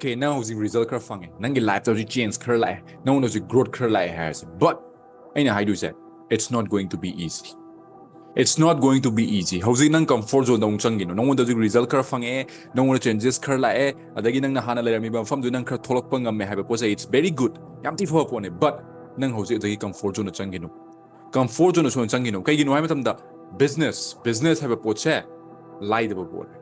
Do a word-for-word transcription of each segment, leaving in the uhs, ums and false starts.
Okay, ꯅꯪ ꯍꯧꯖꯤꯛ result ꯈꯔ ꯐꯪꯉꯦ, ꯅꯪꯒꯤ lifeꯇ ꯍꯧꯖꯤꯛ change ꯈꯔ ꯂꯥꯛꯑꯦ, ꯅꯪꯉꯣꯟꯗ ꯍꯧꯖꯤꯛ growth ꯈꯔ ꯂꯥꯛꯑꯦ ꯍꯥꯏꯔꯁꯦ, but ꯑꯩꯅ ꯍꯥꯏꯗꯣꯏꯁꯦ, it's not going to be easy. It's not going to be easy. ꯍꯧꯖꯤꯛ ꯅꯪ comfort zoneꯗ ꯑꯃꯨꯛ ꯆꯪꯒꯤꯅꯣ. ꯅꯉꯣꯟꯗ ꯍꯧꯖꯤꯛ result ꯈꯔ ꯐꯪꯉꯛꯑꯦ, ꯅꯉꯣꯟꯗ changes ꯈꯔ ꯂꯥꯛꯑꯦ, ꯑꯗꯒꯤ ꯅꯪꯅ ꯍꯥꯟꯅ ꯂꯩꯔꯝꯃꯤꯕ ꯃꯐꯝꯗꯨ ꯅꯪ ꯈꯔ ꯊꯣꯛꯂꯛꯄ ꯉꯝꯃꯦ ꯍꯥꯏꯕ ꯄꯣꯠꯁꯦ, it's very good, ꯌꯥꯝ ꯊꯤ ꯐꯕ ꯄꯣꯠꯅꯦ. But ꯅꯪ ꯍꯧꯖꯤꯛ ꯑꯗꯨꯗꯒꯤ comfort zoneꯗ ꯆꯪꯒꯤꯅꯣ. Comfort zoneꯗ ꯁꯨꯡꯆꯪ ꯆꯪꯒꯤꯅꯣ. ꯀꯩꯒꯤꯅꯣ ꯍꯥꯏꯕ ꯃꯇꯝꯗ, business, business ꯍꯥꯏꯕ ꯄꯣꯠꯁꯦ ꯂꯥꯏꯗꯕ ꯄꯣꯠꯅꯦ.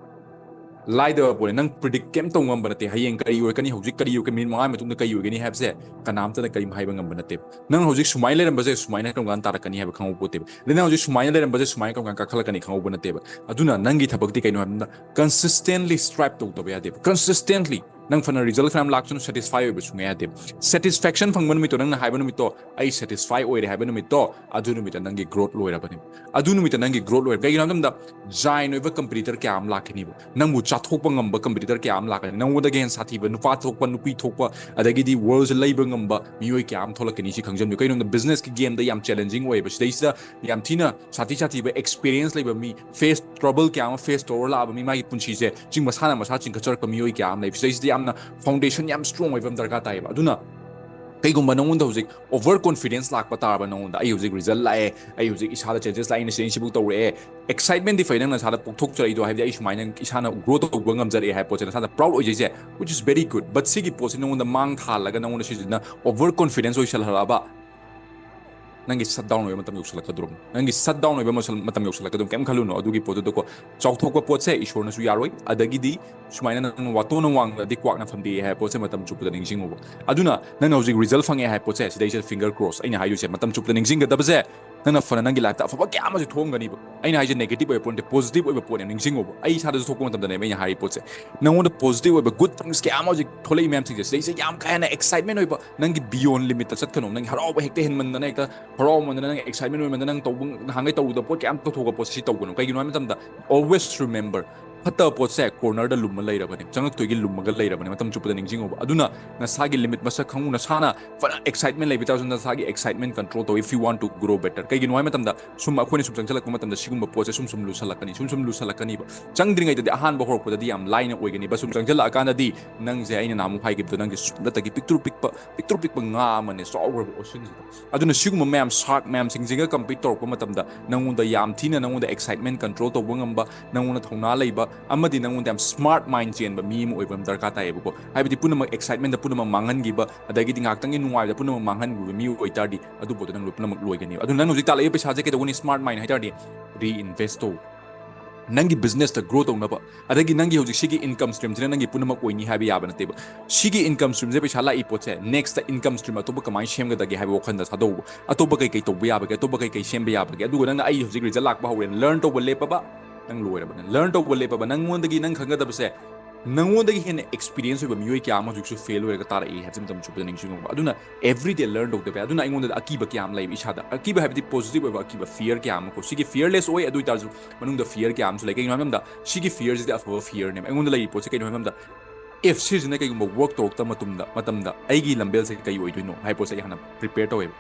ꯂꯥꯏꯗꯕ ꯄꯣꯠꯅꯦ. ꯅꯪ predict ꯀꯩꯝ ꯇꯧ ꯉꯝꯕ ꯅꯠꯇꯦ, ꯍꯌꯦꯡ ꯀꯔꯤ ꯑꯣꯏꯔꯛꯀꯅꯤ, ꯍꯧꯖꯤꯛ ꯀꯔꯤ ꯑꯣꯏꯔꯛꯀꯅꯤ, ꯃꯤꯅꯤꯠ ꯃꯉꯥ ꯃꯇꯨꯡꯗ ꯀꯔꯤ ꯑꯣꯏꯒꯅꯤ ꯍꯥꯏꯕꯁꯦ ꯀꯅꯥꯝꯇꯅ ꯀꯔꯤꯝ ꯍꯥꯏꯕ ꯉꯝꯕ ꯅꯠꯇꯦꯕ. ꯅꯪ ꯍꯧꯖꯤꯛ ꯁꯨꯃꯥꯏꯅ ꯂꯩꯔꯝꯕꯁꯦ ꯁꯨꯃꯥꯏꯅ ꯀꯔꯝ ꯀꯥꯟꯗ ꯇꯥꯔꯛꯀꯅꯤ ꯍꯥꯏꯕ ꯈꯪꯍꯧꯕ ꯄꯣꯠꯇꯦꯕ. ꯑꯗꯩ ꯅꯪ ꯍꯧꯖꯤꯛ ꯁꯨꯃꯥꯏꯅ ꯂꯩꯔꯝꯕꯁꯦ ꯁꯨꯃꯥꯏꯅ ꯀꯔꯝ ꯀꯥꯟꯗ ꯀꯥꯈꯠꯂꯛꯀꯅꯤ ꯈꯪꯍꯧꯕ ꯅꯠꯇꯦꯕ. ꯑꯗꯨꯅ ꯅꯪꯒꯤ ꯊꯕꯛꯇꯤ ꯀꯩꯅꯣ ꯍꯥꯏꯕꯗ, consistently strive ꯇꯧꯗꯕ ꯌꯥꯗꯦꯕ. Consistently ꯅꯪ ꯐꯅ result ꯈꯔ ꯌꯥꯝ ꯂꯥꯛꯁꯅꯨ, satisfy ꯑꯣꯏꯕ ꯁꯨꯡꯌꯥ ꯌꯥꯗꯦꯕ. Satisfaction ꯐꯪꯕ ꯅꯨꯃꯤꯠꯇꯣ, ꯅꯪꯅ ꯍꯥꯏꯕ ꯅꯨꯃꯤꯠꯇꯣ, "ꯑꯩ satisfy ꯑꯣꯏꯔꯦ" ꯍꯥꯏꯕ ꯅꯨꯃꯤꯠꯇꯣ, ꯑꯗꯨ ꯅꯨꯃꯤꯠꯇ ꯅꯪꯒꯤ growth ꯂꯣꯏꯔꯕꯅꯦꯕ. ꯑꯗꯨ ꯅꯨꯃꯤꯠꯇ ꯅꯪꯒꯤ growth ꯂꯣꯏꯔꯦ. ꯀꯩꯒꯤꯅꯣ ꯍꯥꯏꯕ ꯃꯇꯝꯗ, giant ꯑꯣꯏꯕ competitor ꯀꯌꯥ ꯑꯃ ꯂꯥꯛꯀꯅꯤꯕ. ꯅꯪꯕꯨ ꯆꯥꯊꯣꯛꯄ ꯉꯝꯕ competitor ꯀꯌꯥ ꯑꯃ ꯂꯥꯛꯀꯅꯤ. ꯅꯪꯉꯣꯟꯗꯒꯤ ꯍꯦꯟꯅ ꯁꯥꯊꯤꯕ, ꯅꯨꯄꯥ ꯊꯣꯛꯄ, ꯅꯨꯄꯤ ꯊꯣꯛꯄ, ꯑꯗꯒꯤꯗꯤ worldꯁꯦ ꯂꯩꯕ ꯉꯝꯕ ꯃꯤꯑꯣꯏ ꯀꯌꯥ ꯑꯃ ꯊꯣꯛꯂꯛꯀꯅꯤ, ꯁꯤ ꯈꯪꯖꯟꯕꯤꯌꯨ. ꯀꯩꯅꯣ ꯍꯥꯏꯕꯗ, businessꯀꯤ gameꯗ ꯌꯥꯝ challenging ꯑꯣꯏꯌꯦꯕ. ꯁꯤꯗꯩꯁꯤꯗ ꯌꯥꯝ ꯊꯤꯅ ꯁꯥꯊꯤ ꯁꯥꯊꯤꯕ experience ꯂꯩꯕ ꯃꯤ, face trouble ꯀꯌꯥ ꯑꯃ face ꯇꯧꯔ ꯂꯥꯛꯑꯕ ꯃꯤ, ꯃꯥꯒꯤ ꯄꯨꯟꯁꯤꯁꯦ ꯆꯤꯡ ꯃꯁꯥꯅ ꯃꯁꯥ ꯆꯤꯡꯈꯠꯆꯔꯛꯄ ꯃꯤꯑꯣꯏ ꯀꯌꯥ ꯑꯃ ꯂꯩ꯫ ꯁꯤꯗꯩꯁꯤꯗ ꯌꯥꯝꯅ foundation ꯌꯥꯝ strong ꯑꯣꯏꯕ ꯑꯃ ꯗꯔꯀꯥꯔ ꯇꯥꯏꯌꯦꯕ. ꯑꯗꯨꯅ ꯀꯩꯒꯨꯝꯕ ꯅꯉꯣꯟꯗ ꯍꯧꯖꯤꯛ over confidence ꯂꯥꯛꯄ ꯇꯥꯔꯕ, ꯅꯉꯣꯟꯗ "ꯑꯩ ꯍꯧꯖꯤꯛ result ꯂꯥꯛꯑꯦ, ꯑꯩ ꯍꯧꯖꯤꯛ ꯏꯁꯥꯗ changes ꯂꯥꯛꯑꯦ, ꯑꯩꯅ ꯁꯤꯗꯩ ꯁꯤꯕꯨ ꯇꯧꯔꯛꯑꯦ", excitementꯗꯤ ꯐꯩ, ꯅꯪ ꯅꯁꯥꯗ ꯄꯣꯛꯊꯣꯛꯆꯔꯛꯏꯗꯣ, ꯍꯥꯏꯕꯗꯤ "ꯑꯩ ꯁꯨꯃꯥꯏꯅ ꯏꯁꯥꯅ grow ꯇꯧꯕ ꯉꯝꯖꯔꯛꯑꯦ" ꯍꯥꯏꯕ ꯄꯣꯠꯁꯦ ꯅꯁꯥꯗ proud ꯑꯣꯏꯖꯩꯁꯦ, which is very good. But ꯁꯤꯒꯤ ꯄꯣꯠꯁꯤ ꯅꯉꯣꯟꯗ ꯃꯥꯡ ꯊꯥꯍꯜꯂꯒ ꯅꯉꯣꯟꯗ ꯁꯤꯁꯤꯅ over confidence ꯑꯣꯏꯁꯜꯍꯜꯂꯛꯑꯕ, ꯅꯪꯒꯤ shut down ꯑꯣꯏꯕ ꯃꯇꯝ ꯌꯧꯁꯜꯂꯛꯀꯗ꯭ꯔꯣ? ꯅꯪꯒꯤ shut down ꯑꯣꯏꯕ ꯃꯁꯜ-, ꯃꯇꯝ ꯌꯧꯁꯜꯂꯛꯀꯗ꯭ꯔꯣ? ꯀꯩꯝ ꯈꯜꯂꯨꯅꯨ ꯑꯗꯨꯒꯤ ꯄꯣꯠꯇꯨꯗꯀꯣ. ꯆꯥꯎꯊꯣꯛꯄ ꯄꯣꯠꯁꯦ ꯏꯁꯣꯔꯅꯁꯨ ꯌꯥꯔꯣꯏ, ꯑꯗꯒꯤꯗꯤ ꯁꯨꯃꯥꯏꯅ ꯅꯪ ꯋꯥꯇꯣꯟꯅ ꯋꯥꯡꯂꯗꯤ ꯀ꯭ꯋꯥꯛꯅ ꯐꯝꯗꯦꯛꯏ ꯍꯥꯏꯕ ꯄꯣꯠꯁꯦ ꯃꯇꯝ ꯆꯨꯞꯄꯗ ꯅꯤꯡꯁꯤꯡꯉꯨꯕ. ꯑꯗꯨꯅ ꯅꯪꯅ ꯍꯧꯖꯤꯛ result ꯐꯪꯉꯦ ꯍꯥꯏꯕ ꯄꯣꯠꯁꯦ, ꯁꯤꯗꯩꯁꯤꯗ finger cross, ꯑꯩꯅ ꯍꯥꯏꯗꯣꯏꯁꯦ, ꯃꯇꯝ ꯆꯨꯞꯄꯗ ꯅꯤꯡꯁꯤꯡꯒꯗꯕꯁꯦ, ꯅꯪꯅ ꯐꯅ ꯅꯪꯒꯤ lifeꯇ ꯑꯐꯕ ꯀꯌꯥ ꯑꯃꯁꯨ ꯊꯣꯛꯑꯝꯒꯅꯤꯕ. ꯑꯩꯅ ꯍꯥꯏꯁꯦ negative ꯑꯣꯏꯕ ꯄꯣꯠ ꯅꯠꯇꯦ, positive ꯑꯣꯏꯕ ꯄꯣꯠꯅꯦ, ꯅꯤꯡꯁꯤꯡꯉꯨꯕ. ꯑꯩ ꯏꯁꯥꯗꯁꯨ ꯊꯣꯛꯄ ꯃꯇꯝꯗꯅꯦꯕ ꯑꯩꯅ ꯍꯥꯏꯔꯤ ꯄꯣꯠꯁꯦ. ꯅꯪꯉꯣꯟꯗ positive ꯑꯣꯏꯕ good things ꯀꯌꯥ ꯑꯃ ꯍꯧꯖꯤꯛ ꯊꯣꯛꯂꯛꯏ ꯃꯌꯥꯝꯁꯤꯡꯁꯦ, ꯁꯤꯗꯩꯁꯤꯗ ꯌꯥꯝ ꯀꯥ ꯍꯦꯟꯅ excitement ꯑꯣꯏꯕ, ꯅꯪꯒꯤ beyond limitꯇ ꯆꯠꯀꯅꯨ. ꯅꯪꯒꯤ ꯍꯔꯥꯎꯕ ꯍꯦꯛꯇ ꯍꯦꯟꯃꯟꯗꯅ, ꯍꯦꯛꯇ ꯍꯔꯥꯎꯃꯟꯗꯅ, ꯅꯪ excitement ꯑꯣꯏꯃꯟꯗꯅ, ꯅꯪ ꯇꯧꯕ, ꯅꯍꯥꯟꯒꯩ ꯇꯧꯔꯨꯗꯕ ꯄꯣꯠ ꯀꯌꯥ ꯑꯃ ꯇꯧꯊꯣꯛꯄ ꯄꯣꯠꯁꯦ, ꯁꯤ ꯇꯧꯒꯅꯨ. ꯀꯩꯒꯤꯅꯣ ꯍꯥꯏꯕ ꯃꯇꯝꯗ, always remember, ꯐꯠꯇꯕ ꯄꯣꯠꯁꯦ cornerꯗ ꯂꯨꯝꯃ ꯂꯩꯔꯕꯅꯦ, ꯆꯪꯉꯛꯇꯣꯏꯒꯤ ꯂꯨꯝꯃꯒ ꯂꯩꯔꯕꯅꯦ꯫ ꯃꯇꯝ ꯆꯨꯞꯄꯗ ꯅꯤꯡꯁꯤꯡꯉꯨꯕ꯫ ꯑꯗꯨꯅ ꯅꯁꯥꯒꯤ limit ꯃꯁꯛ ꯈꯪꯉꯨ꯫ ꯅꯁꯥꯅ ꯐꯅ excitement ꯂꯩꯕ ꯇꯥꯔꯁꯨ ꯅꯁꯥꯒꯤ excitement control ꯇꯧ, if you want to grow better꯫ ꯀꯩꯒꯤꯅꯣ ꯍꯥꯏꯕ ꯃꯇꯝꯗ ꯁꯨꯝ ꯑꯩꯈꯣꯏꯅ ꯁꯨꯝ ꯆꯪꯁꯤꯜꯂꯛꯄ ꯃꯇꯝꯗ ꯁꯤꯒꯨꯝꯕ ꯄꯣꯠꯁꯦ ꯁꯨꯝ ꯁꯨꯝ ꯂꯨꯁꯜꯂꯛꯀꯅꯤ, ꯁꯨꯝ ꯁꯨꯝ ꯂꯨꯁꯜꯂꯛꯀꯅꯤꯕ꯫ ꯆꯪꯗ꯭ꯔꯤꯉꯩꯗꯗꯤ ꯑꯍꯥꯟꯕ ꯍꯧꯔꯛꯄꯗꯗꯤ ꯌꯥꯝ ꯂꯥꯏꯅ ꯑꯣꯏꯒꯅꯤꯕ꯫ ꯁꯨꯝ ꯆꯪꯁꯤꯜꯂꯛꯑꯀꯥꯟꯗꯗꯤ ꯅꯪꯁꯦ ꯑꯩꯅ ꯅꯍꯥꯟꯃꯨꯛ ꯍꯥꯏꯈꯤꯕꯗꯣ ꯅꯪꯒꯤ ꯁꯨꯞꯅꯇꯒꯤ ꯄꯤꯛꯇ꯭ꯔꯨ ꯄꯤꯛꯄ ꯄꯤꯛꯇ꯭ꯔꯨ ꯄꯤꯛꯄ ꯉꯥ ꯑꯃꯅꯦ ꯆꯥꯎꯈ꯭ꯔꯕ oceanꯁꯤꯗ꯫ ꯑꯗꯨꯅ ꯁꯤꯒꯨꯝꯕ ꯃꯌꯥꯝ shark ꯃꯌꯥꯝꯁꯤꯡꯁꯤꯒ compete ꯇꯧꯔꯛꯄ ꯃꯇꯝꯗ ꯅꯪꯉꯣꯟꯗ ꯌꯥꯝ ꯊꯤꯅ ꯅꯪꯉꯣꯟꯗ excitement control ꯇꯧꯕ ꯉꯝꯕ, ꯅꯪꯉꯣꯟꯗ ꯊꯧꯅꯥ ꯂꯩꯕ ꯑꯃꯗꯤ ꯅꯪꯉꯣꯟꯗ ꯌꯥꯝ smart mind ꯆꯦꯟꯕ ꯃꯤ ꯑꯃ ꯑꯣꯏꯕ ꯑꯃ ꯗꯔꯀꯥꯔ ꯇꯥꯏꯌꯦꯕꯀꯣ꯫ ꯍꯥꯏꯕꯗꯤ ꯄꯨꯝꯅꯃꯛ excitementꯗ ꯄꯨꯝꯅꯃꯛ ꯃꯥꯡꯍꯟꯈꯤꯕ, ꯑꯗꯒꯤꯗꯤ ꯉꯥꯏꯍꯥꯛꯇꯪꯒꯤ ꯅꯨꯡꯉꯥꯏꯕꯗ ꯄꯨꯝꯅꯃꯛ ꯃꯥꯡꯍꯟꯈꯤꯕ ꯃꯤ ꯑꯣꯏꯇꯥꯔꯗꯤ ꯑꯗꯨ ꯄꯣꯠꯇꯣ ꯅꯪ ꯂꯣꯏ ꯄꯨꯝꯅꯃꯛ ꯂꯣꯏꯒꯅꯦꯕ꯫ ꯑꯗꯨ ꯅꯪ ꯍꯧꯖꯤꯛ ꯇꯥꯜꯂꯛꯏꯕ ꯄꯩꯁꯥꯁꯦ ꯀꯩꯗꯧꯒꯅꯤ? Smart mind ꯍꯥꯏꯇꯥꯔꯗꯤ reinvest ꯇꯧ꯫ ꯅꯪꯒꯤ businessꯇ grow ꯇꯧꯅꯕ, ꯑꯗꯒꯤ ꯅꯪꯒꯤ ꯍꯧꯖꯤꯛ ꯁꯤꯒꯤ income streamꯁꯤꯅ ꯅꯪꯒꯤ ꯄꯨꯝꯅꯃꯛ ꯑꯣꯏꯅꯤ ꯍꯥꯏꯕ ꯌꯥꯕ ꯅꯠꯇꯦꯕ꯫ ꯁꯤꯒꯤ income streamꯁꯦ ꯄꯩꯁꯥ ꯂꯥꯛꯏ ꯄꯣꯠꯁꯦ nextꯇ income stream ꯑꯇꯣꯞꯄ ꯀꯃꯥꯏꯅ ꯁꯦꯝꯒꯗꯒꯦ ꯍꯥꯏꯕ ꯋꯥꯈꯜꯗ ꯊꯥꯗꯧꯕ꯫ ꯑꯇꯣꯞꯄ ꯀꯩ ꯀꯩ ꯇꯧꯕ ꯌꯥꯕꯒꯦ, ꯑꯇꯣꯞꯄ ꯀꯩ ꯀꯩ ꯁꯦꯝꯕ ꯌꯥꯕꯒꯦ꯫ ꯑꯗꯨꯒ ꯅꯪꯅ ꯑꯩ ꯍꯧꯖꯤꯛ result ꯂꯥꯛꯄ ꯍꯧꯔꯦꯅ learn ꯇꯧꯕ ꯂꯦꯞꯄꯕ, ꯅꯪ ꯂꯣꯏꯔꯕꯅꯦ꯫ Learn ꯇꯧꯕ ꯂꯦꯞꯄꯕ, ꯅꯪꯉꯣꯟꯗꯒꯤ ꯅꯪ ꯈꯪꯒꯗꯕꯁꯦ, ꯅꯪꯉꯣꯟꯗꯒꯤ ꯍꯦꯟꯅ experience ꯑꯣꯏꯕ ꯃꯤꯑꯣꯏ ꯀꯌꯥ ꯑꯃ ꯍꯧꯖꯤꯛꯁꯨ fail ꯑꯣꯏꯔꯒ ꯇꯥꯔꯛꯏ ꯍꯥꯏꯕꯁꯤ ꯃꯇꯝ ꯆꯨꯞꯄꯗ ꯅꯤꯡꯁꯤꯡꯉꯨꯕ꯫ ꯑꯗꯨꯅ everyday learn ꯇꯧꯗꯕ ꯌꯥꯏ꯫ ꯑꯗꯨꯅ ꯑꯩꯉꯣꯟꯗ ꯑꯀꯤꯕ ꯀꯌꯥ ꯑꯃ ꯂꯩꯕ ꯏꯁꯥꯗ꯫ ꯑꯀꯤꯕ ꯍꯥꯏꯕꯗꯤ positive ꯑꯣꯏꯕ ꯑꯀꯤꯕ, fear ꯀꯌꯥ ꯑꯃ ꯀꯣ꯫ ꯁꯤꯒꯤ fearless ꯑꯣꯏ, ꯑꯗꯨ ꯑꯣꯏꯇꯥꯔꯁꯨ ꯃꯅꯨꯡꯗ fear ꯀꯌꯥ ꯑꯃꯁꯨ ꯂꯩ꯫ ꯀꯩꯒꯤꯅꯣ ꯍꯥꯏꯕ ꯃꯇꯝꯗ ꯁꯤꯒꯤ fearꯁꯤꯗꯤ ꯑꯐꯕ fearꯅꯦꯕ꯫ ꯑꯩꯉꯣꯟꯗ ꯂꯩꯔꯤ ꯄꯣꯠꯁꯦ ꯀꯩꯅꯣ ꯍꯥꯏꯕ ꯃꯇꯝꯗ, if ꯁꯤꯁꯤꯅ ꯀꯩꯒꯨꯝꯕ work ꯇꯧꯔꯛꯇꯕ ꯃꯇꯝꯗ, ꯃꯇꯝꯗ ꯑꯩꯒꯤ ꯂꯝꯕꯦꯜꯁꯦ ꯀꯩ ꯑꯣꯏꯗꯣꯏꯅꯣ ꯍꯥꯏꯕ ꯄꯣꯠꯁꯦ ꯑꯩ ꯍꯥꯟꯅ prepare ꯇꯧꯋꯦꯕ꯫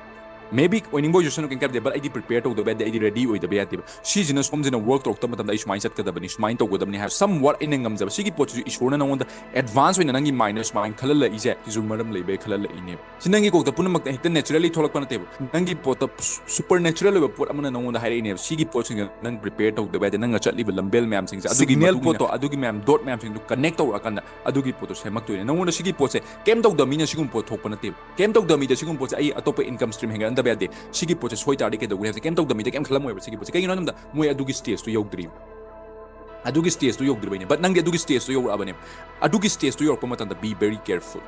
Maybe ꯑꯣꯏꯅꯤꯡꯕ ꯑꯣꯏꯖꯁꯅꯨ, ꯀꯩꯝ ꯀꯥꯏꯗꯦ, but ꯑꯩꯗꯤ prepare ꯇꯧꯗꯕ ꯌꯥꯗꯦ, ꯑꯩꯗꯤ ready ꯑꯣꯏꯗꯕ ꯌꯥꯗꯦꯕ꯫ ꯁꯤꯁꯤꯅ ꯁꯣꯝꯁꯤꯅ work ꯇꯧꯔꯛꯇꯕ ꯃꯇꯝꯗ ꯑꯩ ꯁꯨꯃꯥꯏꯅ ꯆꯠꯀꯗꯕꯅꯤ, ꯁꯨꯃꯥꯏꯅ ꯇꯧꯒꯗꯕꯅꯤ ꯍꯥꯏꯕ somewhat ꯑꯩꯅ ꯉꯝꯖꯕ꯫ ꯁꯤꯒꯤ ꯄꯣꯠꯁꯤꯁꯨ ꯏꯁꯣꯔꯅ ꯅꯉꯣꯟꯗ advance ꯑꯣꯏꯅ ꯅꯪꯒꯤ mindꯗ ꯁꯨꯃꯥꯏꯅ ꯈꯜꯍꯜꯂꯛꯏꯁꯦ ꯁꯤꯁꯨ ꯃꯔꯝ ꯂꯩꯕꯩ ꯈꯜꯍꯜꯂꯛꯏꯅꯦꯕ꯫ ꯁꯤ ꯅꯪꯒꯤ ꯀꯣꯛꯇ ꯄꯨꯝꯅꯃꯛꯇ ꯍꯦꯛꯇ naturally ꯊꯣꯛꯂꯛꯄ ꯅꯠꯇꯦꯕ꯫ ꯅꯪꯒꯤ ꯄꯣꯠꯇ supernatural ꯑꯣꯏꯕ ꯄꯣꯠ ꯑꯃꯅ ꯅꯉꯣꯟꯗ ꯍꯥꯏꯔꯛꯏꯅꯦꯕ꯫ ꯁꯤꯒꯤ ꯄꯣꯠꯁꯤꯡꯁ ꯅꯪ prepare ꯇꯧꯗꯕ ꯌꯥꯗꯦ꯫ ꯅꯪꯅ ꯆꯠꯂꯤꯕ ꯂꯝꯕꯦꯜ ꯃꯌꯥꯝꯁꯤꯡꯁꯦ ꯑꯗꯨꯒꯤ signal ꯃꯇꯨꯡ ꯏꯟꯅ ꯄꯣꯠꯇꯣ, ꯑꯗꯨꯒꯤ ꯃꯌꯥꯝ dot ꯃꯌꯥꯝꯁꯤꯡꯗꯣ connect ꯇꯧꯔꯛꯑꯀꯥꯟꯗ ꯑꯗꯨꯒꯤ ꯄꯣꯠꯇꯣ ꯁꯦꯝꯃꯛꯇꯣꯏꯅꯦ꯫ ꯅꯉꯣꯟꯗ ꯁꯤꯒꯤ ꯄꯣꯠꯁꯦ ꯀꯩꯝ ꯇꯧꯗꯕ ꯃꯤꯅ ꯁꯤꯒꯨꯝꯕ ꯄꯣꯠ ꯊꯣꯛꯄ ꯅꯠꯇꯦꯕ꯫ ꯀꯩꯝ ꯇꯧꯗꯕ ꯃꯤꯗ ꯁꯤꯒꯨꯝꯕ ꯄꯣꯠꯁꯦ ꯑꯩ ꯑꯇꯣꯞꯄ income stream ꯍꯦꯟꯒꯠꯍꯟꯗꯕ ꯌꯥꯗꯦ, ꯁꯤꯒꯤ ꯄꯣꯠꯁꯦ ꯁꯣꯏ ꯇꯥꯔꯗꯤ ꯀꯩꯗꯧꯒꯅꯤ ꯍꯥꯏꯕꯁꯦ ꯀꯩꯝ ꯇꯧꯗꯕ ꯃꯤꯗ ꯀꯩꯝ ꯈꯜꯂꯝꯃꯣꯏꯕ꯫ ꯁꯤꯒꯤ ꯄꯣꯠꯁꯦ ꯀꯩꯒꯤꯅꯣ ꯍꯥꯏꯕ ꯃꯇꯝꯗ ꯃꯣꯏ ꯑꯗꯨꯒꯤ stageꯇꯨ ꯌꯧꯗ꯭ꯔꯤꯕ꯫ ꯑꯗꯨꯒꯤ stageꯇꯨ ꯌꯧꯗ꯭ꯔꯤꯕꯩꯅꯦ꯫ But ꯅꯪꯗꯤ ꯑꯗꯨꯒꯤ stageꯇꯨ ꯌꯧꯔꯛꯑꯕꯅꯦꯕ꯫ ꯑꯗꯨꯒꯤ stageꯇꯨ ꯌꯧꯔꯛꯄ ꯃꯇꯝꯗ be very careful,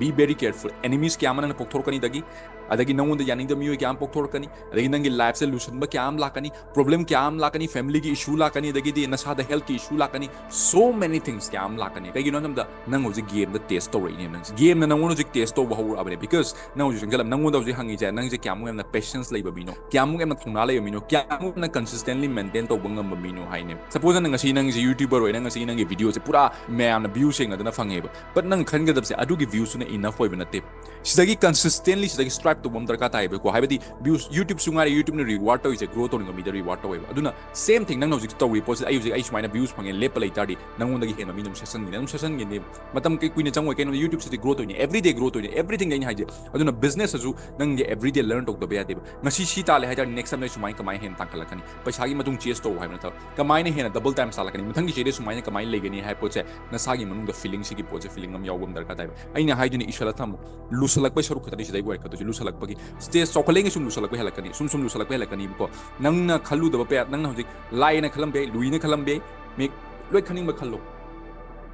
be very careful꯫ Enemies ꯀꯌꯥ ꯑꯃ ꯅꯪꯅ ꯄꯣꯛꯊꯣꯔꯛꯀꯅꯤꯗꯒꯤ ꯑꯗꯒꯤ ꯅꯪꯉꯣꯟꯗ ꯌꯥꯅꯤꯡꯗꯕ ꯃꯤꯑꯣꯏ ꯀꯌꯥ ꯑꯃ ꯄꯣꯛꯊꯣꯔꯛꯀꯅꯤ, ꯑꯗꯒꯤ ꯅꯪꯒꯤ ꯂꯥꯏꯐꯁꯦ ꯂꯨꯁꯟꯕ ꯀꯌꯥ ꯑꯃ ꯂꯥꯛꯀꯅꯤ, ꯄ꯭ꯔꯣꯕ꯭ꯂꯦꯝ ꯀꯌꯥ ꯑꯃ ꯂꯥꯛꯀꯅꯤ, ꯐꯦꯃꯤꯂꯤꯒꯤ ꯏꯁꯨ ꯂꯥꯛꯀꯅꯤ, ꯑꯗꯒꯤꯗꯤ ꯅꯁꯥꯗ ꯍꯦꯜꯊꯀꯤ ꯏꯁꯨ ꯂꯥꯛꯀꯅꯤ, so many things ꯀꯌꯥ ꯑꯃ ꯂꯥꯛꯀꯅꯤ꯫ ꯀꯩꯒꯤꯅꯣ ꯍꯥꯏꯕꯗ ꯅꯪ ꯍꯧꯖꯤꯛ ꯒꯦꯝꯗ ꯇꯦꯁ ꯇꯧꯔꯛꯏꯅꯦ꯫ ꯅꯪ ꯒꯦꯝꯅ ꯅꯪꯉꯣꯟꯗ ꯍꯧꯖꯤꯛ ꯇꯦꯁ ꯇꯧꯕ ꯍꯧꯔꯛꯑꯕꯅꯦ꯫ Because ꯅꯪ ꯍꯧꯖꯤꯛ ꯆꯪꯁꯤꯜꯂꯝ ꯅꯪꯉꯣꯟꯗ ꯍꯧꯖꯤꯛ ꯍꯪꯉꯤꯁꯦ ꯅꯪꯁꯦ ꯀꯌꯥꯃꯨꯛ ꯌꯥꯝꯅ ꯄꯦꯁꯦꯟꯁ ꯂꯩꯕ ꯃꯤꯅꯣ, ꯀꯌꯥꯃꯨꯛ ꯌꯥꯝꯅ ꯊꯧꯅꯥ ꯂꯩꯕ ꯃꯤꯅꯣ, ꯀꯌꯥꯃꯨꯛ ꯌꯥꯝꯅ ꯀꯟꯁꯤꯁꯇꯦꯟꯂꯤ ꯃꯦꯟꯇꯦꯟ ꯇꯧꯕ ꯉꯝꯕ ꯃꯤꯅꯣ ꯍꯥꯏꯅꯦ꯫ ꯁꯄꯣꯁ ꯅꯪ ꯉꯁꯤ ꯅꯪꯁꯦ ꯌꯨꯇ꯭ꯌꯨꯕꯔ ꯑꯣꯏꯅ ꯉꯁꯤ ꯅꯪꯒꯤ ꯚꯤꯗꯤꯑꯣꯁꯦ ꯄꯨꯔꯥ ꯃꯌꯥꯝꯅ ꯚ꯭ꯌꯨꯁ ꯌꯦꯡꯅꯗꯅ ꯐꯪꯉꯦꯕ, ꯕꯠ ꯅꯪ ꯈꯟꯒꯗꯕꯁꯦ ꯑꯗꯨꯒꯤ ꯚ꯭ꯌꯨꯁꯇꯨꯅ ꯏꯅꯐ ꯑꯣꯏꯕ ꯅꯠꯇꯦ꯫ ꯁꯤꯗꯒꯤ ꯀꯟꯁꯤꯁꯇꯦꯟꯂꯤ ꯁꯤꯗꯒꯤ ꯁ꯭ꯇ꯭ꯔꯥꯏꯞ ꯇꯧꯕ ꯑꯃ ꯗꯔꯀꯥꯔ ꯇꯥꯏꯌꯦꯕꯀꯣ꯫ ꯍꯥꯏꯕꯗꯤ ꯚ꯭ꯌꯨꯁ, ꯌꯨꯇ꯭ꯌꯨꯕꯁꯨ ꯉꯥꯏꯔꯦ, ꯌꯨꯇ꯭ꯌꯨꯕꯅ ꯔꯤꯋꯥꯔꯗ ꯇꯧꯔꯤꯁꯦ ꯒ꯭ꯔꯣ ꯇꯧꯅꯤꯡꯕ ꯃꯤꯗ ꯔꯤꯋꯥꯔꯗ ꯇꯧꯋꯦꯕ꯫ ꯑꯗꯨꯅ ꯁꯦꯝ ꯊꯤꯡ ꯅꯪꯅ ꯍꯧꯖꯤꯛ ꯇꯧꯔꯤ ꯄꯣꯠꯁꯦ ꯑꯩ ꯍꯧꯖꯤꯛ ꯑꯩ ꯁꯨꯃꯥꯏꯅ ꯚ꯭ꯌꯨꯁ ꯐꯪꯉꯦ ꯂꯦꯞꯄ ꯂꯩꯇꯥꯔꯗꯤ ꯅꯪꯉꯣꯟꯗꯒꯤ ꯍꯦꯟꯕ ꯃꯤ ꯑꯗꯨꯝ ꯁꯦꯠꯆꯟꯈꯤꯅꯤ, ꯑꯗꯨꯝ ꯁꯦꯠꯆꯟꯈꯤꯅꯤ꯫ ꯃꯇꯝ ꯀꯩ ꯀꯨꯏꯅ ꯆꯪꯉꯣꯏ꯫ ꯀꯩꯅꯣ, ꯌꯨꯇ꯭ꯌꯨꯕꯁꯤꯗꯤ ꯒ꯭ꯔꯣ ꯇꯧꯏꯅꯦ, ꯑꯦꯕ꯭ꯔꯤꯗꯦ ꯒ꯭ꯔꯣ ꯇꯧꯏꯅꯦ, ꯑꯦꯕ꯭ꯔꯤꯊꯤꯡ ꯑꯩꯅ ꯍꯥꯏꯁꯦ꯫ ꯑꯗꯨꯅ ꯕꯤꯖꯤꯅꯦꯁꯇꯁꯨ ꯅꯪꯒꯤ ꯑꯦꯕ꯭ꯔꯤꯗꯦ ꯂꯔꯟ ꯇꯧꯗꯕ ꯌꯥꯗꯦꯕ꯫ ꯉꯁꯤ ꯁꯤ ꯇꯥꯜꯂꯦ ꯍꯥꯏꯇꯥꯔꯗꯤ ꯅꯦꯛꯁ ꯇꯥꯏꯝꯗ ꯑꯩ ꯁꯨꯃꯥꯏꯅ ꯀꯃꯥꯏꯅ ꯍꯦꯟꯅ ꯇꯥꯟꯈꯠꯂꯛꯀꯅꯤ, ꯄꯩꯁꯥꯒꯤ ꯃꯇꯨꯡ ꯆꯦꯁ ꯇꯧ ꯍꯥꯏꯕ ꯅꯠꯇꯕ ꯀꯃꯥꯏꯅ ꯍꯦꯟꯅ ꯗꯕꯜ ꯇꯥꯏꯝꯁ ꯇꯥꯜꯂꯛꯀꯅꯤ, ꯃꯊꯪꯒꯤ ꯆꯍꯤꯗ ꯁꯨꯃꯥꯏꯅ ꯀꯃꯥꯏꯅ ꯂꯩꯒꯅꯤ ꯍꯥꯏꯕ ꯄꯣꯠꯁꯦ ꯅꯁꯥꯒꯤ ꯃꯅꯨꯡꯗ ꯐꯤꯂꯤꯡꯁꯤꯒꯤ ꯄꯣꯠꯁꯦ ꯐꯤꯂꯤꯡ ꯑꯃ ꯌꯥꯎꯕ ꯑꯃ ꯗꯔꯀꯥꯔ ꯇꯥꯏꯕ꯫ ꯑꯩꯅ ꯍꯥꯏꯗꯨꯅ ꯏꯁꯜꯂ ꯊꯝꯃꯨ, ꯂꯨꯁꯜꯂꯛꯄꯩ ꯁꯔꯨꯛ ꯈꯛꯇꯅꯤ ꯁꯤꯗꯩ ꯋꯥꯔꯤꯈꯠꯇꯣꯏꯁꯦ꯫ ꯂꯨꯁꯜꯂꯛꯄꯒꯤ ꯁ꯭ꯇꯦꯖ ꯆꯥꯎꯈꯠꯂꯛꯏꯉꯩ ꯁꯨꯝ ꯂꯨꯁꯜꯂꯛꯄ ꯍꯦꯜꯂꯛꯀꯅꯤ, ꯁꯨꯝ ꯁꯨꯝ ꯂꯨꯁꯜꯂꯛꯄ ꯍꯦꯜꯂꯛꯀꯅꯤꯕꯀꯣ꯫ ꯅꯪꯅ ꯈꯜꯂꯨꯗꯕ ꯄꯌꯥ, ꯅꯪꯅ ꯍꯧꯖꯤꯛ ꯂꯥꯏꯅ ꯈꯜꯂꯝꯕ ꯌꯥꯏ, ꯂꯨꯏꯅ ꯈꯜꯂꯝꯕ ꯌꯥꯏ, ꯃꯤ ꯂꯣꯏ ꯈꯟꯅꯤꯡꯕ ꯈꯜꯂꯣ,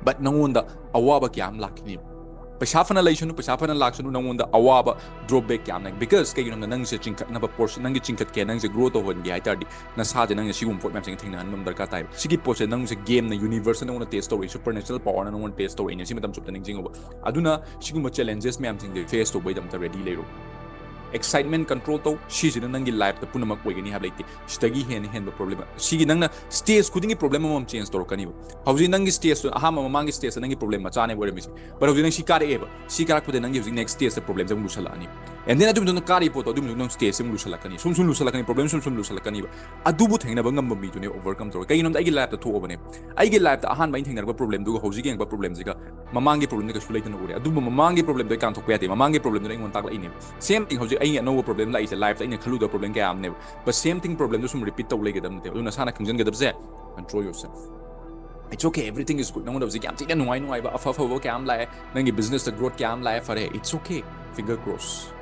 ꯕꯠ ꯅꯪꯉꯣꯟꯗ ꯑꯋꯥꯕ ꯀꯌꯥ ꯑꯃ ꯂꯥꯛꯈꯤꯅꯦꯕ꯫ ꯄꯩꯁꯥ ꯐꯅ ꯂꯩꯁꯅꯨ, ꯄꯩꯁꯥ ꯐꯅ ꯂꯥꯛꯁꯅꯨ, ꯅꯪꯉꯣꯟꯗ ꯑꯋꯥꯕ ꯗ꯭ꯔꯣꯞꯕꯦꯛ ꯀꯌꯥ ꯑꯃ ꯂꯩ꯫ ꯕꯤꯀꯣꯁ ꯀꯩꯒꯤꯅꯣ ꯍꯥꯏꯕꯗ ꯅꯪꯁꯦ ꯆꯤꯡꯈꯠꯅꯕ ꯄꯣꯔꯁꯟ, ꯅꯪꯒꯤ ꯆꯤꯡꯈꯠꯀꯦ, ꯅꯪꯁꯦ ꯒ꯭ꯔꯣ ꯇꯧꯍꯟꯒꯦ ꯍꯥꯏ ꯇꯥꯔꯗꯤ ꯅꯁꯥꯁꯦ ꯅꯪꯅ ꯁꯤꯒꯨꯝꯕ ꯄꯣꯠ ꯃꯌꯥꯝꯁꯤꯡꯁꯦ ꯊꯦꯡꯅꯍꯟꯕ ꯑꯃ ꯗꯔꯀꯥꯔ ꯇꯥꯏꯕ꯫ ꯁꯤꯒꯤ ꯄꯣꯠꯁꯦ ꯅꯪꯁꯦ ꯒꯦꯝꯅ, ꯌꯨꯅꯤꯚꯔꯁꯅ ꯅꯪꯉꯣꯟꯗ ꯇꯦꯁ ꯇꯧꯔꯛꯏ, ꯁꯨꯄꯔ ꯅꯦꯆꯔꯦꯜ ꯄꯋꯥꯔꯅ ꯅꯪꯉꯣꯟꯗ ꯇꯦꯁ ꯇꯧꯔꯛꯏꯅꯦ꯫ ꯁꯤ ꯃꯇꯝ ꯆꯨꯞꯇ ꯅꯤꯡꯁꯤꯡꯉꯨꯕ꯫ ꯑꯗꯨꯅ ꯁꯤꯒꯨꯝꯕ ꯆꯦꯂꯦꯟꯖꯦꯁ ꯃꯌꯥꯝꯁꯤꯡꯁꯦ ꯐꯦꯁ ꯇꯧꯕꯩꯗꯃꯛꯇ ꯔꯦꯗꯤ ꯂꯩꯔꯣ꯫ ꯑꯦꯛꯁꯥꯏꯠꯃꯦꯟ ꯀꯟꯇ꯭ꯔꯣꯜ ꯇꯧ꯫ ꯁꯤꯁꯤꯅ ꯅꯪꯒꯤ ꯂꯥꯏꯐꯇ ꯄꯨꯝꯅꯃꯛ ꯑꯣꯏꯒꯅꯤ ꯍꯥꯏꯕ ꯂꯩꯇꯦ꯫ ꯁꯤꯗꯒꯤ ꯍꯦꯟꯅ ꯍꯦꯟꯕ ꯄ꯭ꯔꯣꯕ꯭ꯂꯦꯝ, ꯁꯤꯒꯤ ꯅꯪꯅ ꯁ꯭ꯇꯦꯖ ꯈꯨꯗꯤꯡꯒꯤ ꯄ꯭ꯔꯣꯕ꯭ꯂꯦꯝ ꯑꯃꯃꯝ ꯆꯦꯟꯖ ꯇꯧꯔꯛꯀꯅꯤꯕ꯫ ꯍꯧꯖꯤꯛ ꯅꯪꯒꯤ ꯁ꯭ꯇꯦꯖꯇꯨ ꯑꯍꯥꯟꯕ, ꯃꯃꯥꯡꯒꯤ ꯁ꯭ꯇꯦꯖꯇ ꯅꯪꯒꯤ ꯄ꯭ꯔꯣꯕ꯭ꯂꯦꯝ ꯃꯆꯥꯅꯦꯕ ꯑꯣꯏꯔꯝꯃꯤꯁꯦ, ꯕꯠ ꯍꯧꯖꯤꯛ ꯅꯪ ꯁꯤ ꯀꯥꯔꯛꯑꯦꯕ, ꯁꯤ ꯀꯥꯔꯛꯄꯗ ꯅꯪꯒꯤ ꯍꯧꯖꯤꯛ ꯅꯦꯛꯁ ꯁ꯭ꯇꯦꯖꯇ ꯄ꯭ꯔꯣꯕ꯭ꯂꯦꯝꯁꯦ ꯑꯃꯨꯛ ꯂꯨꯁꯜꯂꯛꯑꯅꯤ꯫ ꯑꯦꯟ ꯗꯦꯟ ꯑꯗꯨꯒꯤ ꯃꯇꯨꯡꯗ ꯀꯥꯔꯤꯕ ꯄꯣꯠꯇꯣ ꯑꯗꯨꯒꯤ ꯃꯇꯨꯡꯗ ꯅꯪ ꯁ꯭ꯇꯦꯖꯁꯦ ꯑꯃꯨꯛ ꯂꯨꯁꯜꯂꯛꯀꯅꯤ, ꯁꯨꯝ ꯁꯨꯝ ꯂꯨꯁꯜꯂꯛꯀꯅꯤ, ꯄ꯭ꯔꯣꯕ꯭ꯂꯦꯝ ꯁꯨꯝ ꯁꯨꯝ ꯂꯨꯁꯜꯂꯛꯀꯅꯤꯕ꯫ ꯑꯗꯨꯕꯨ ꯊꯦꯡꯅꯕ ꯉꯝꯕ ꯃꯤꯗꯨꯅꯦ ꯑꯣꯚꯔꯀꯝ ꯇꯧꯔꯒ꯫ ꯀꯩꯒꯤꯅꯣ ꯍꯥꯏꯕꯗ ꯑꯩꯒꯤ ꯂꯥꯏꯐꯇ ꯊꯣꯛꯑꯕꯅꯦ꯫ ꯑꯩꯒꯤ ꯂꯥꯏꯐꯇ ꯑꯍꯥꯟꯕ ꯑꯩꯅ ꯊꯦꯡꯅꯔꯛꯄ ꯄ꯭ꯔꯣꯕ꯭ꯂꯦꯝꯗꯨꯒ ꯍꯧꯖꯤꯛ ꯌꯦꯡꯉꯛꯄ ꯄ꯭ꯔꯣꯕ꯭ꯂꯦꯝꯁꯤꯒ ꯃꯃꯥꯡꯒꯤ ꯄ꯭ꯔꯣꯕ꯭ꯂꯦꯝꯗ ꯀꯩꯁꯨ ꯂꯩꯇꯅ ꯎꯔꯦ꯫ ꯑꯗꯨꯕꯨ ꯃꯃꯥꯡꯒꯤ ꯄ꯭ꯔꯣꯕ꯭ꯂꯦꯝꯗꯣ ꯑꯩ ꯀꯥꯟꯊꯣꯛꯄ ꯌꯥꯗꯦ꯫ ꯃꯃꯥꯡꯒꯤ ꯄ꯭ꯔꯣꯕ꯭ꯂꯦꯝꯗꯨꯅ ꯑꯩꯉꯣꯟꯗ ꯇꯥꯛꯂꯛꯏꯅꯦ꯫ ꯁꯦꯝ ꯊꯤꯡ ꯍꯧꯖꯤꯛ ꯑꯩꯒꯤ ꯑꯅꯧꯕ ꯄ꯭ꯔꯣꯕ꯭ꯂꯦꯝ ꯂꯥꯛꯏꯁꯦ, ꯂꯥꯏꯐꯇ ꯑꯩꯅ ꯈꯜꯂꯨꯗꯕ ꯄ꯭ꯔꯣꯕ꯭ꯂꯦꯝ ꯀꯌꯥ ꯑꯃꯅꯦꯕ꯫ ꯕꯠ ꯁꯦꯝ ꯊꯤꯡ ꯄ꯭ꯔꯣꯕ꯭ꯂꯦꯝꯗꯣ ꯁꯨꯝ ꯔꯤꯄꯤꯠ ꯇꯧ ꯂꯩꯒꯗꯕ ꯅꯠꯇꯦ꯫ ꯑꯗꯨ ꯅꯁꯥꯅ ꯈꯪꯖꯟꯒꯗꯕꯁꯦ, control yourself. It's okay, everything is good. ꯅꯉꯣꯟꯗ ꯍꯧꯖꯤꯛ ꯌꯥꯝ ꯊꯤꯅ ꯅꯨꯡꯉꯥꯏ ꯅꯨꯡꯉꯥꯏꯕ, ꯑꯐ ꯑꯐꯕ ꯀꯌꯥ ꯑꯃ ꯂꯥꯛꯑꯦ, ꯅꯪꯒꯤ ꯕꯤꯖꯤꯅꯦꯁꯇ ꯒ꯭ꯔꯣꯠ ꯀꯌꯥ ꯑꯃ ꯂꯥꯛꯑꯦ, ꯐꯔꯦ, it's okay, finger cross.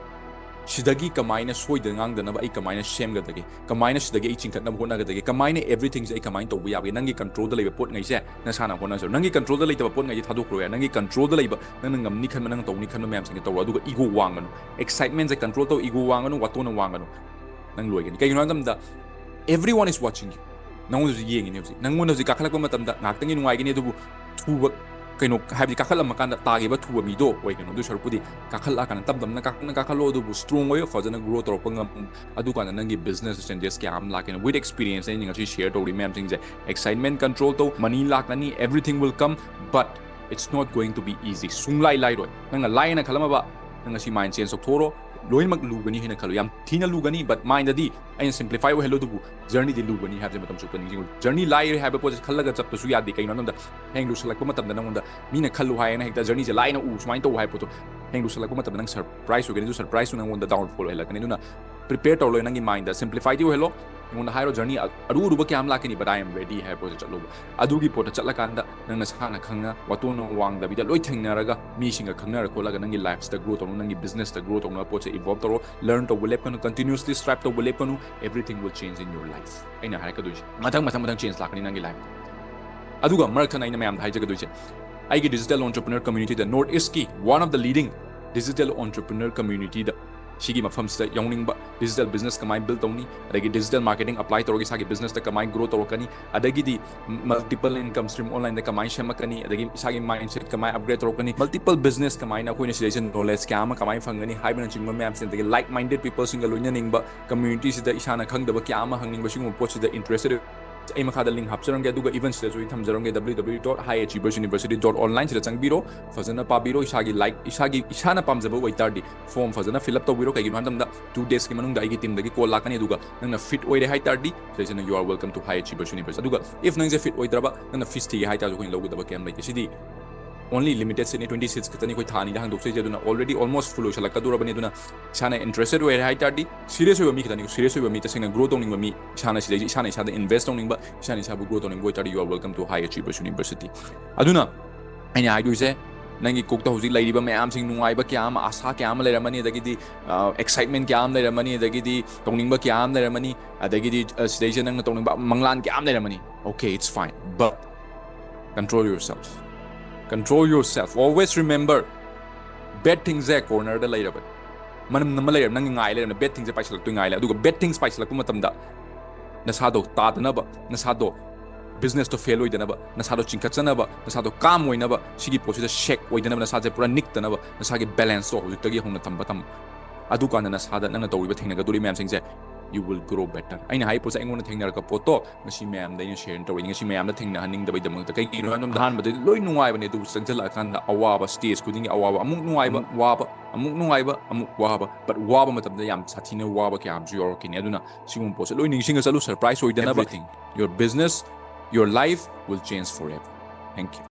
ꯁꯤꯗꯒꯤ ꯀꯃꯥꯏꯅ ꯁꯣꯏꯗ ꯉꯥꯡꯗꯅꯕ ꯑꯩ ꯀꯃꯥꯏꯅ ꯁꯦꯝꯒꯗꯒꯦ, ꯀꯃꯥꯏꯅ ꯁꯤꯗꯒꯤ ꯑꯩ ꯆꯤꯡꯈꯠꯅꯕ ꯍꯣꯠꯅꯒꯗꯒꯦ, ꯀꯃꯥꯏꯅ everythingꯁꯦ ꯑꯩ ꯀꯃꯥꯏꯅ ꯇꯧꯕ ꯌꯥꯕꯒꯦ? ꯅꯪꯒꯤ controlꯗ ꯂꯩꯕ ꯄꯣꯠꯉꯩꯁꯦ ꯅꯁꯥꯅ ꯍꯣꯠꯅꯖꯔꯣ꯫ ꯅꯪꯒꯤ controlꯗ ꯂꯩꯇꯕ ꯄꯣꯠꯉꯩꯁꯦ ꯊꯥꯗꯣꯛꯈ꯭ꯔꯣ ꯌꯥꯔꯦ꯫ ꯅꯪꯒꯤ controlꯗ ꯂꯩꯕ, ꯅꯪꯅ ꯉꯝꯅꯤ ꯈꯟꯕ, ꯅꯪꯅ ꯇꯧꯅꯤ ꯈꯟꯕ ꯃꯌꯥꯝꯁꯤꯡꯁꯦ ꯇꯧꯔꯣ꯫ ꯑꯗꯨꯒ ego ꯋꯥꯡꯒꯅꯨ, excitementꯁꯦ control ꯇꯧ, ego ꯋꯥꯡꯒꯅꯨ, ꯋꯥꯇꯣꯟꯅ ꯋꯥꯡꯒꯅꯨ꯫ ꯅꯪ ꯂꯣꯏꯒꯅꯤ꯫ ꯀꯩꯒꯤꯅꯣ ꯍꯥꯏꯕ ꯃꯇꯝꯗ everyone is watching you꯫ ꯅꯪꯉꯣꯟꯗꯁꯨ ꯌꯦꯡꯉꯤꯅꯦ ꯍꯧꯖꯤꯛ꯫ ꯅꯪꯉꯣꯟꯗ ꯍꯧꯖꯤꯛ ꯀꯥꯈꯠꯂꯛꯄ ꯃꯇꯝꯗ ꯉꯥꯏꯍꯥꯛꯇꯪꯒꯤ ꯅꯨꯡꯉꯥꯏꯒꯅꯤ, ꯑꯗꯨꯕꯨ ꯊꯨꯕ, ꯀꯩꯅꯣ ꯍꯥꯏꯕꯗꯤ ꯀꯥꯈꯠꯂꯝꯃꯀꯥꯟꯗ ꯇꯥꯈꯤꯕ ꯊꯨꯕ ꯃꯤꯗꯣ ꯑꯣꯏꯒꯅꯨ꯫ ꯑꯗꯨ ꯁꯔꯨꯛꯄꯨꯗꯤ ꯀꯥꯈꯠꯂꯛꯑꯀꯥꯟꯗ ꯇꯞ ꯇꯞꯅ ꯀꯥꯈꯠꯅ ꯀꯥꯈꯠꯂꯣ, ꯑꯗꯨꯕꯨ strong ꯑꯣꯏꯌꯨ, ꯐꯖꯅ grow ꯇꯧꯔꯛꯄ ꯉꯝ꯫ ꯑꯗꯨꯀꯥꯟꯗ ꯅꯪꯒꯤ business changes ꯀꯌꯥ ꯑꯃ ꯂꯥꯛꯀꯅꯤ꯫ With experience ꯑꯩꯅ ꯉꯁꯤ share ꯇꯧꯔꯤ ꯃꯌꯥꯝꯁꯤꯡꯁꯦ, excitement control ꯇꯧ, money ꯂꯥꯛꯀꯅꯤ, everything will come, but it's not going to be easy꯫ ꯁꯨꯡꯂꯥꯏ ꯂꯥꯏꯔꯣꯏ꯫ ꯅꯪꯅ ꯂꯥꯏꯅ ꯈꯜꯂꯝꯃꯕ, ꯅꯪ ꯉꯁꯤ mind change ꯇꯧꯊꯣꯛꯑꯣ꯫ ꯂꯣꯏꯅꯃꯛ ꯂꯨꯒꯅꯤ ꯍꯥꯏꯅ ꯈꯜꯂꯨ꯫ ꯌꯥꯝ ꯊꯤꯅ ꯂꯨꯒꯅꯤ, but mindꯗꯗꯤ ꯑꯩꯅ simplify ꯑꯣꯏꯍꯜꯂꯨ, ꯑꯗꯨꯕꯨ journeyꯗꯤ ꯂꯨꯒꯅꯤ ꯍꯥꯏꯕꯁꯦ ꯃꯇꯝ ꯆꯨꯞꯄ ꯅꯤꯡꯁꯤꯡꯉꯨ꯫ Journey ꯂꯥꯏꯔꯦ ꯍꯥꯏꯕ ꯄꯣꯠꯁꯦ ꯈꯜꯂꯒ ꯆꯠꯄꯁꯨ ꯌꯥꯗꯦ꯫ ꯀꯩꯒꯤꯅꯣ ꯍꯥꯏꯕ ꯃꯇꯝꯗ ꯍꯌꯦꯡ ꯂꯨꯁꯜꯂꯛꯄ ꯃꯇꯝꯗ ꯅꯪꯉꯣꯟꯗ ꯃꯤꯅ ꯈꯜꯂꯨ ꯍꯥꯏꯌꯦꯅ ꯍꯦꯛꯇ journeyꯁꯦ ꯂꯥꯏꯅ ꯎ ꯁꯨꯃꯥꯏꯅ ꯇꯧ ꯍꯥꯏꯕ ꯄꯣꯠꯇꯣ ꯍꯌꯦꯡ ꯂꯨꯁꯜꯂꯛꯄ ꯃꯇꯝꯗ ꯅꯪ surprise ꯑꯣꯏꯒꯅꯤ꯫ ꯑꯗꯨ surpriseꯇꯨ ꯅꯪꯉꯣꯟꯗ downfall ꯑꯣꯏꯍꯜꯂꯛꯀꯅꯤ꯫ ꯑꯗꯨꯅ prepare ꯇꯧꯔꯣ, ꯅꯪꯒꯤ mindꯗ simplifyꯗꯤ ꯑꯣꯏꯍꯜꯂꯣ꯫ ꯑꯩꯉꯣꯟꯗ ꯍꯥꯏꯔꯣ, journey ꯑꯔꯨ ꯑꯔꯨꯕ ꯀꯌꯥ ꯑꯃ ꯂꯥꯛꯀꯅꯤ, but I am ready ꯍꯥꯏꯕ ꯄꯣꯠꯁꯦ ꯆꯠꯂꯨꯕ꯫ ꯑꯗꯨꯒꯤ ꯄꯣꯠꯇ ꯆꯠꯂꯀꯥꯟꯗ ꯅꯪ ꯅꯁꯥꯅ ꯈꯪꯅ ꯋꯥꯇꯣꯟꯅ ꯋꯥꯡꯗꯕꯤꯗ ꯂꯣꯏ ꯊꯦꯡꯅꯔꯒ ꯃꯤꯁꯤꯡꯒ ꯈꯪꯅꯔ ꯈꯣꯠꯂꯒ ꯅꯪꯒꯤ lifeꯁꯤꯗ grow ꯇꯧꯅ, ꯅꯪꯒꯤ businessꯇ grow ꯇꯧꯅꯕ ꯄꯣꯠꯁꯦ evolve ꯇꯧꯔꯣ, learn ꯇꯧꯕ ꯂꯦꯞꯀꯅꯨ, continuously strive ꯇꯧꯕ ꯂꯦꯞꯀꯅꯨ, everything will change in your life꯫ ꯑꯩꯅ ꯍꯥꯏꯔꯛꯀꯗꯣꯏꯁꯦ ꯃꯊꯪ ꯃꯊꯪ ꯃꯊꯪ change ꯂꯥꯛꯀꯅꯤ ꯅꯪꯒꯤ lifeꯇ꯫ ꯑꯗꯨꯒ ꯃꯔꯛ ꯊꯠꯅ ꯑꯩꯅ ꯃꯌꯥꯝꯗ ꯍꯥꯏꯖꯒꯗꯣꯏꯁꯦ, ꯑꯩꯒꯤ digital entrepreneur communityꯗ, North Eastꯀꯤ one of the leading digital entrepreneur communityꯗ ꯁꯤꯒꯤ ꯃꯐꯝꯁꯤꯗ ꯌꯥꯎꯅꯤꯡꯕ, digital business ꯀꯃꯥꯏꯅ build ꯇꯧꯅꯤ, ꯑꯗꯒꯤ digital marketing apply ꯇꯧꯔꯒ ꯏꯁꯥꯒꯤ businessꯇ ꯀꯃꯥꯏꯅ grow ꯇꯧꯔꯛꯀꯅꯤ, ꯑꯗꯒꯤꯗꯤ multiple income stream onlineꯗ ꯀꯃꯥꯏꯅ ꯁꯦꯝꯃꯛꯀꯅꯤ, ꯑꯗꯒꯤ ꯏꯁꯥꯒꯤ mindset ꯀꯃꯥꯏꯅ upgrade ꯇꯧꯔꯛꯀꯅꯤ, multiple business ꯀꯃꯥꯏꯅ ꯑꯩꯈꯣꯏꯅ ꯁꯤꯗꯩꯁꯤꯗ knowledge ꯀꯌꯥ ꯑꯃ ꯀꯃꯥꯏꯅ ꯐꯪꯒꯅꯤ ꯍꯥꯏꯕꯅꯆꯤꯡꯕ ꯃꯌꯥꯝꯁꯤꯡ, ꯑꯗꯒꯤ like minded peopleꯁꯤꯡꯒ ꯂꯣꯏꯅꯅꯤꯡꯕ, communityꯁꯤꯗ ꯏꯁꯥꯅ ꯈꯪꯗꯕ ꯀꯌꯥ ꯑꯃ ꯍꯪꯅꯤꯡꯕ, ꯁꯤꯒꯨꯝꯕ ꯄꯣꯠꯁꯤꯗ interested ꯑꯩ ꯃꯈꯥꯗ link ꯍꯥꯞꯆꯔꯝꯒꯦ, ꯑꯗꯨꯒ even ꯁꯤꯗꯁꯨ ꯑꯩ ꯊꯝꯖꯔꯝꯒꯦ, W W W dot high achieversuniversity dot online꯫ ꯁꯤꯗ ꯆꯪꯕꯤꯔꯣ, ꯐꯖꯅ ꯄꯥꯕꯤꯔꯣ꯫ ꯏꯁꯥꯒꯤ like, ꯏꯁꯥꯒꯤ, ꯏꯁꯥꯅ ꯄꯥꯝꯖꯕ ꯑꯣꯏꯇꯥꯔꯗꯤ form ꯐꯖꯅ fill up ꯇꯧꯕꯤꯔꯣ꯫ ꯀꯩꯒꯤꯅꯣ ꯍꯥꯏꯕ ꯃꯇꯝꯗ two daysꯀꯤ ꯃꯅꯨꯡꯗ ꯑꯩꯒꯤ teamꯗꯒꯤ call ꯂꯥꯛꯀꯅꯤ, ꯑꯗꯨꯒ ꯅꯪꯅ fit ꯑꯣꯏꯔꯦ ꯍꯥꯏꯇꯥꯔꯗꯤ ꯁꯤꯗꯩꯁꯤꯅ you are welcome to high achieversuniversity꯫ ꯑꯗꯨꯒ if ꯅꯪꯁꯦ fit ꯑꯣꯏꯗ꯭ꯔꯕ, ꯅꯪꯅ fees ꯊꯤꯒꯦ ꯍꯥꯏꯇꯥꯔꯁꯨ ꯑꯩꯈꯣꯏꯅ ꯂꯧꯒꯗꯕ ꯀꯩꯝ ꯂꯩꯇꯦ꯫ ꯁꯤꯗꯤ only limited seatꯅꯤ, twenty seats ꯈꯛꯇꯅꯤ ꯑꯩꯈꯣꯏ ꯊꯥ ꯑꯅꯤꯗ ꯍꯥꯡꯗꯣꯛꯆꯩꯁꯦ꯫ ꯑꯗꯨꯅ already almost full ꯑꯣꯏꯁꯜꯂꯛꯀꯗꯧꯔꯕꯅꯤ꯫ ꯑꯗꯨꯅ ꯏꯁꯥꯅ interested ꯑꯣꯏꯔꯦ ꯍꯥꯏꯇꯥꯔꯗꯤ, serious ꯑꯣꯏꯕ ꯃꯤ ꯈꯛꯇꯅꯤ, serious ꯑꯣꯏꯕ ꯃꯤ, ꯇꯁꯦꯡꯅ grow ꯇꯧꯅꯤꯡꯕ ꯃꯤ, ꯏꯁꯥꯅ ꯁꯤꯗꯩꯁꯤ ꯏꯁꯥꯅ ꯏꯁꯥꯗ invest ꯇꯧꯅꯤꯡꯕ, ꯏꯁꯥꯅ ꯏꯁꯥꯕꯨ grow ꯇꯧꯅꯤꯡꯕ ꯑꯣꯏꯇꯥꯔꯗꯤ you are welcome to high achieversuniversity꯫ ꯑꯗꯨꯅ ꯑꯩꯅ ꯍꯥꯏꯗꯣꯏꯁꯦ, ꯅꯪꯒꯤ ꯀꯣꯛꯇ ꯍꯧꯖꯤꯛ ꯂꯩꯔꯤꯕ ꯃꯌꯥꯝꯁꯤꯡ, ꯅꯨꯡꯉꯥꯏꯕ ꯀꯌꯥ ꯑꯃ, ꯑꯁꯥ ꯀꯌꯥ ꯑꯃ ꯂꯩꯔꯝꯃꯅꯤ, ꯑꯗꯒꯤꯗꯤ ꯑꯦꯛꯁꯥꯏꯠꯃꯦꯟ ꯀꯌꯥ ꯑꯃ ꯂꯩꯔꯝꯃꯅꯤ, ꯑꯗꯒꯤꯗꯤ ꯇꯧꯅꯤꯡꯕ ꯀꯌꯥ ꯑꯃ ꯂꯩꯔꯝꯃꯅꯤ, ꯑꯗꯒꯤꯗꯤ ꯑ, ꯁꯤꯗꯩꯁꯤꯗ ꯅꯪꯅ ꯇꯧꯅꯤꯡꯕ ꯃꯪꯂꯥꯟ ꯀꯌꯥ ꯑꯃ ꯂꯩꯔꯝꯃꯅꯤ. Okay, it's fine, but control yourself. Control yourself. Always remember, bad things ꯁꯦ ꯀꯣꯔꯅꯔꯗ ꯂꯩꯔꯕꯅꯤ. ꯃꯅꯝ ꯑꯃ ꯂꯩꯔꯕ, ꯅꯪ ꯉꯥꯏ ꯂꯩꯔꯕꯅꯤ, bad things ꯁꯦ ꯄꯥꯏꯁꯤꯜꯂꯛꯇꯣꯏ ꯉꯥꯏ ꯂꯩ. ꯑꯗꯨꯒ bad things ꯄꯥꯏꯁꯤꯜꯂꯛꯄ ꯃꯇꯝꯗ ꯅꯁꯥꯗꯣ ꯇꯥꯗꯅꯕ, ꯅꯁꯥꯗꯣ ꯕꯤꯖꯤꯅꯦꯁꯇꯣ ꯐꯦꯜ ꯑꯣꯏꯗꯅꯕ, ꯅꯁꯥꯗꯣ ꯆꯤꯡꯈꯠꯆꯅꯕ, ꯅꯁꯥꯗꯣ ꯀꯥꯝ ꯑꯣꯏꯅꯕ, ꯁꯤꯒꯤ ꯄꯣꯠꯁꯤꯗ ꯁꯦꯛ ꯑꯣꯏꯗꯅꯕ, ꯅꯁꯥꯁꯦ ꯄꯨꯔꯥ ꯅꯤꯛꯇꯅꯕ, ꯅꯁꯥꯒꯤ ꯕꯦꯂꯦꯟꯁꯇꯣ ꯍꯧꯖꯤꯛꯇꯒꯤ ꯍꯧꯅ ꯊꯝꯕ ꯇꯝꯃꯨ. ꯑꯗꯨꯀꯥꯟꯗ ꯅꯁꯥꯗ ꯅꯪꯅ ꯇꯧꯔꯤꯕ, ꯊꯦꯡꯅꯒꯗꯧꯔꯤꯕ ꯃꯌꯥꯝꯁꯤꯡꯁꯦ, you will grow better. ꯑꯩꯅ ꯍꯥꯏꯔꯤꯕ ꯄꯣꯠꯁꯦ ꯑꯩꯉꯣꯟꯗ ꯊꯦꯡꯅꯔꯛꯄ ꯄꯣꯠꯇꯣ ꯉꯁꯤ ꯃꯌꯥꯝꯗ ꯑꯩꯅ ꯁꯤꯌꯔ ꯇꯧꯔꯛꯏꯅꯤ, ꯉꯁꯤ ꯃꯌꯥꯝꯗ ꯊꯦꯡꯅꯍꯟꯅꯤꯡꯗꯕꯒꯤꯗꯃꯛꯇ. ꯀꯩꯒꯤꯅꯣ ꯍꯥꯏꯕ ꯃꯇꯝꯗ, ꯑꯍꯥꯟꯕꯗꯗꯤ ꯂꯣꯏ ꯅꯨꯡꯉꯥꯏꯕꯅꯦ, ꯑꯗꯨꯕꯨ ꯆꯪꯁꯤꯜꯂꯛꯑꯀꯥꯟꯗ ꯑꯋꯥꯕ, ꯁ꯭ꯇꯦꯖ ꯈꯨꯗꯤꯡꯒꯤ ꯑꯋꯥꯕ, ꯑꯃꯨꯛ ꯅꯨꯡꯉꯥꯏꯕ, ꯋꯥꯕ, ꯑꯃꯨꯛ ꯅꯨꯡꯉꯥꯏꯕ, ꯑꯃꯨꯛ ꯋꯥꯕ. But ꯋꯥꯕ ꯃꯇꯝꯗ ꯌꯥꯝ ꯁꯥꯊꯤꯅ ꯋꯥꯕ ꯀꯌꯥ ꯑꯃꯁꯨ ꯌꯥꯎꯔꯛꯈꯤꯅꯤ. ꯑꯗꯨꯅ ꯁꯤꯒꯨꯝꯕ ꯄꯣꯠꯁꯦ ꯂꯣꯏ ꯅꯤꯡꯁꯤꯡꯉ ꯆꯠꯂꯨ, surprise ꯑꯣꯏꯗꯅꯕ. Everything, your business, your life will change forever. Thank you.